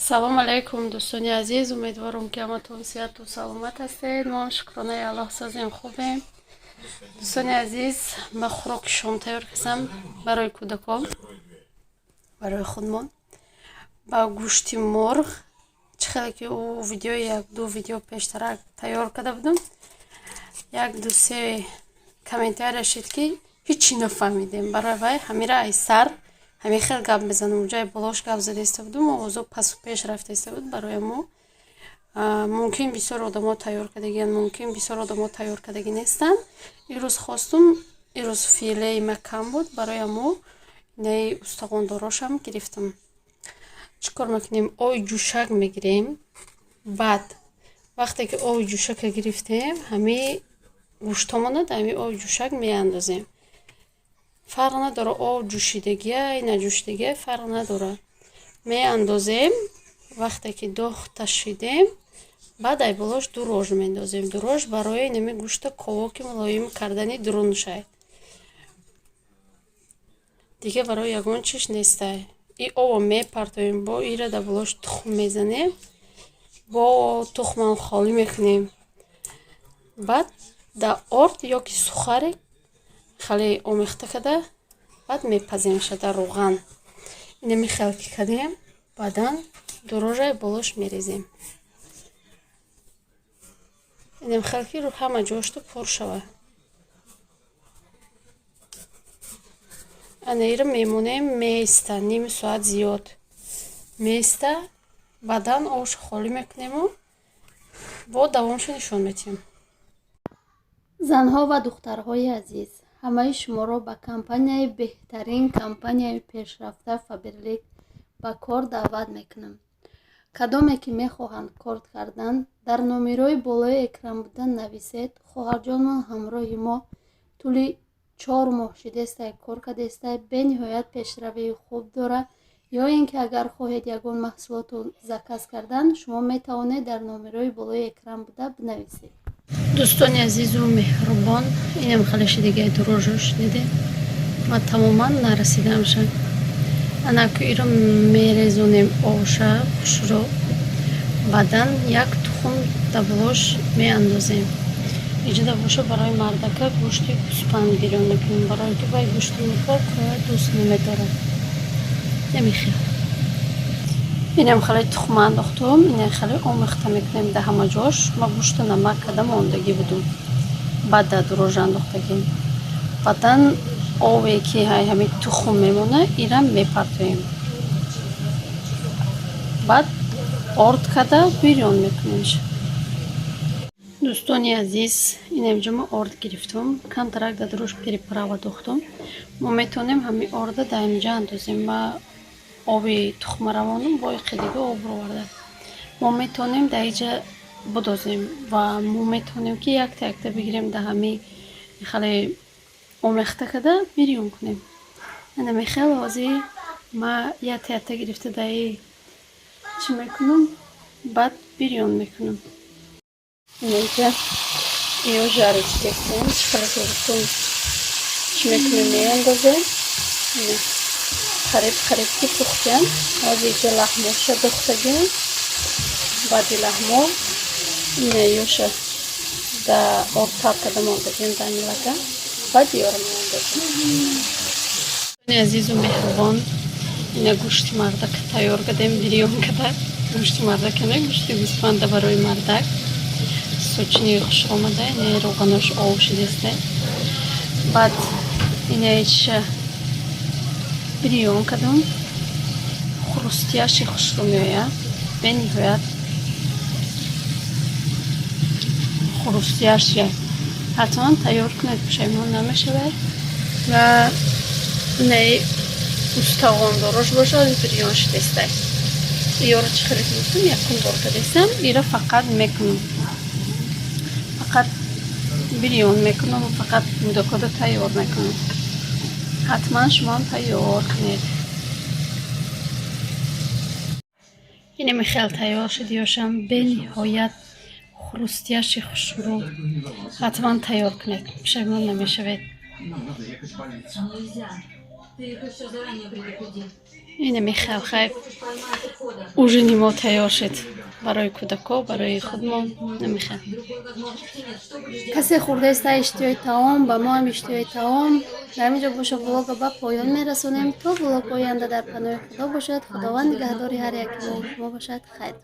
Салом алайкум, дӯстони азиз. Умедворам, ки ҳаматон сиҳату саломат ҳастед. Мо, шукронаи Аллоҳ, созем, хубем. Дӯстони азиз, ма хӯроки шом тайёр кардам барои кӯдакон, барои худмон ба гӯшти мурғ. Чӣ хеле ки ӯ видеои як-ду видео пештарак тайёр карда будам, як ду се комментария шид, ки ҳичи нафаҳмидем. Барои вай ҳамира ай сар ҳамин хел гап мезанам. Ҷои болош гап зада иста будум, овозо пасу пеш рафта иста буд. Барои мо мумкин бисёр одамо тайёр кардагиянд, мумкин бисёр одамо тайёр кардагӣ нестанд. Ирӯз хостум, ирӯз филеи ма кам буд, барои мо инаи устағондорошам гирифтам. Чӣ кор мекунем? Оби ҷӯшак мегирем. Баъд вақте ки оби ҷӯшака гирифтем, ҳамин гӯштомона дар ҳамин оби ҷӯшак меандозем. Фарқ надорад, об ҷӯшидагия, наҷӯшидагия, фарқ надорад. Меандозем. Вақте ки доғ ташидем, баъд ай болош дурож меандозем. Дурож барои нами гӯшта ковоки мулоим кардани дуруншай, дига барои ягон чиз нестай. И обо мепартоем, бо ира дар болош тухм мезанем, бо тухмам холӣ мекунем. Баъд дар орд ё ки сухаре хеле омехта карда, баъд мепаземша дар равған. Инами хел ки кардем, баъдан дурожаи болош мерезем. Инам хел ки ҳама ҷошто пур шавад. Ана ира мемонем, меиста, ним соат зиёд меиста. Баъдан обшо холӣ мекунему бо давомшо нишон медиҳем. Занҳо ва духтарҳои азиз, ҳамаи шуморо ба компанияи беҳтарин, компанияи пешрафта «Фаберлик» ба кор даъват мекунам. Кадоме ки мехоҳанд кор кардан, дар номерои болои экран буда нависед. Хоҳарҷонмон ҳамроҳи мо тӯли 4 моҳ шидестай, кор кардестай, бениҳоят пешравии хуб дорад. Ё ин ки агар хоҳед ягон маҳсулотро заказ кардан, шумо метавонед дар номерои болои экран буда бинависед. Дӯстони азизу меҳрубон, инам хеле шидигаи дурожош диде, ма тамоман нарасидамша. Анаку иро мерезонем, оша хушро. Баъдан як тухм дар болош меандозем. Иҷода боша, барои мардака гӯшти гӯспанд бирён мекунем, барое ки вай гӯшти мурғо дӯст намедорад. Намехел инам хеле тухма андохтум, ина хеле омехта мекунем дар ҳама ҷош. Ма гӯшта намак карда мондагӣ будум, баъд дар дурожа андохтагим. Баъдан обе ки ҳамин тухм мемона, ира мепартоем. Баъд орд карда бирён мекунемш. Дӯстони азиз, инамҷо ма орд гирифтум, камтарак дар дуруш приправа дохтум. Мо метавонем ҳамин орда дар инҷа андозем. Ма оби тухма равонум, бо иқи дига об роварда. Мо метавонем дар инҷа бидозем ва мо метавонем, ки якта якта бигирем, дар ҳамин хеле омехта карда бирён кунем. Ана хел ҳозир ма якта якта гирифта даи чӣ мекунам, баъд бирён мекунам. Инҷа ё жарить кардем, чӣ гуфтум, чӣ мекунем, меандозем. Қариб қариб ки пухтем. Ҳозир иҷа лаҳмоша духтагем. Баъди лаҳмо ина ёша да орд тар карда мондагем дар милака, баъд ёро меандозем. Азизу меҳрубон, ина гӯшти мардак тайёр кардем, бирён карда. Гӯшти мардака не, гӯшти гӯспанда барои мардак. Сочини хушро омада, ина роғанош ов шидеста. Баъд ина чиша бирён кардам. Хрустящий хушрӯ меояд, бениҳоят хрустящий. Ҳатман тайёр кунед, пушаймон намешавед. Ва инаи устағондорош бошад, бирён шидестай. Ёро чӣ хеле гуфтам, якум бор кардестам. Ира фақат мекунам, фақат бирён мекунам, фақат мудакода тайёр мекунам. Ҳатман шумоам тайёр кунед. Инами хел тайёр шуд, ёшам бениҳоят хрустящий, хушрӯ. Ҳатман тайёр кунед, пушаймон намешавед. Нельзя. Ты их еще заранее предупреди. Инами хел, хай, ужини мо тайёр шуд барои кӯдако, барои худмон. Намехел касе хӯрдаиста, иштиҳои таом, ба мо ҳам иштиҳои таом. Дар ҳамин ҷо боша, влога ба поён мерасонем. То влог оянда дар паноҳи Худо бошад. Худованд нигаҳдори ҳар яки мо шумо бошад. Хайр.